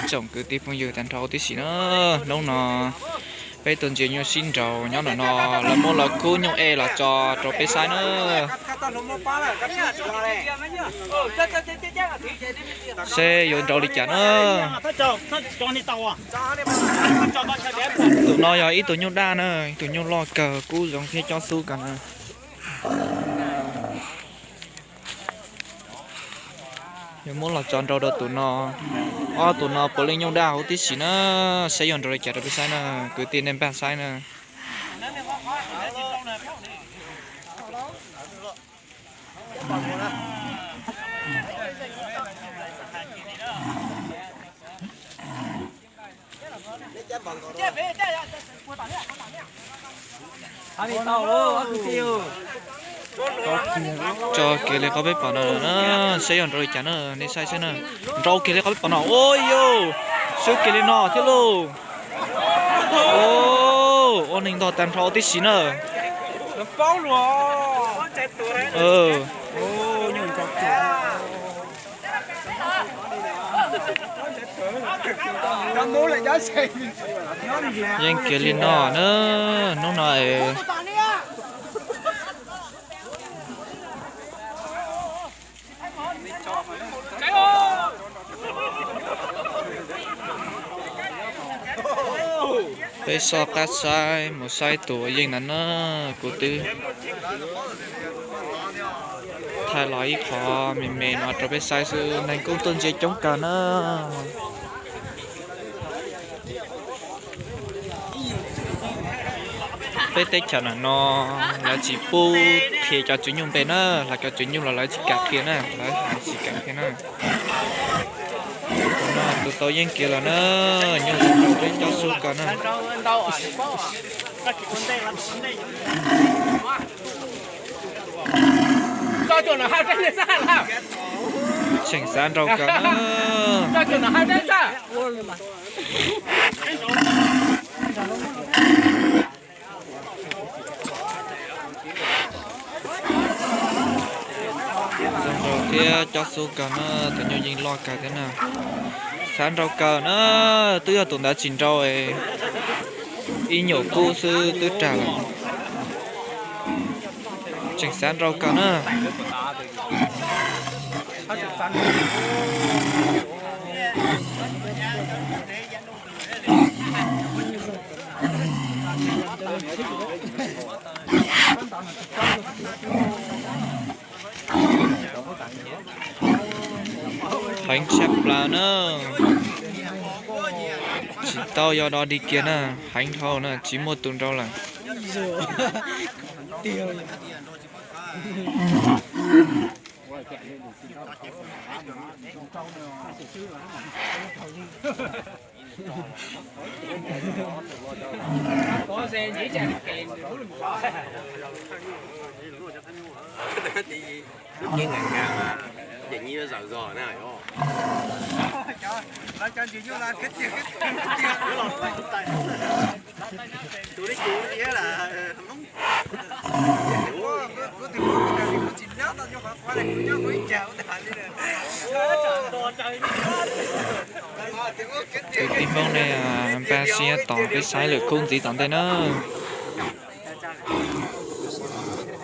Tsoom kwv tij phooj ywg tag nrho tib si na, hnub no peb tuaj ntsia nyuj sib nraus nyob ntawm no, lawv muab lawv khub nyuj ej los tso rau peb saib na. Seb yuav nraus li cas na. Tus no yog ib tug nyuj daj na, ib tug nyuj loj kawg kub zoo thiab cob xub kawg na. Yuav muab los tso nrau rau tus no. Ob tug no puav leej nyuj daj huv tib si na, saib yuav nrau li cas rau peb saib na, kwv tij nej npaj saib na. Tso kiag li qhov peb pom no, saib yuav nrau li cas na, nej saib saib na. Nrau kiag li qhov peb pom no, ua yus, swb kiag li no thiab lauj. Ua neeg ntog tag nrho tib si na. Yeej kiag li no na, hnub no es peb soj qab saib mus saib tus uas yeej ntawd na, kuv twb thaij los ib qho me me no rau peb saib xwb, neeg kuj tuaj ntsia coob kawg na. Peb teb chaws ntawm no lawv tsis pub qhia cov tswv nyuj npe na, los cov tswv nyuj los lawv tsis kam qhia na, lawv tsis kam qhia na. Tus no tus tau yeej kiag los na, nyuj zoo rau peb cob xub kawg na. Tseem xav nrau kawg na. Zoo nrau thiab cob xub kawg na, tus nyuj yeej loj kawg thiab na. Xav nrau kawg na, twb yog tus ntawd tsis nrau, ib nyuam kub xwb twb rag lawm. Tseem xav nrau kawg na. Heev tshaj plaws na. Tsis tau yog do dig kiag na, heev dhau na, tsis muaj tus nrau lawm. Kwv tij Hmoob nej npaj siab tos peb saib lwm khub ntxiv tom ntej nawb.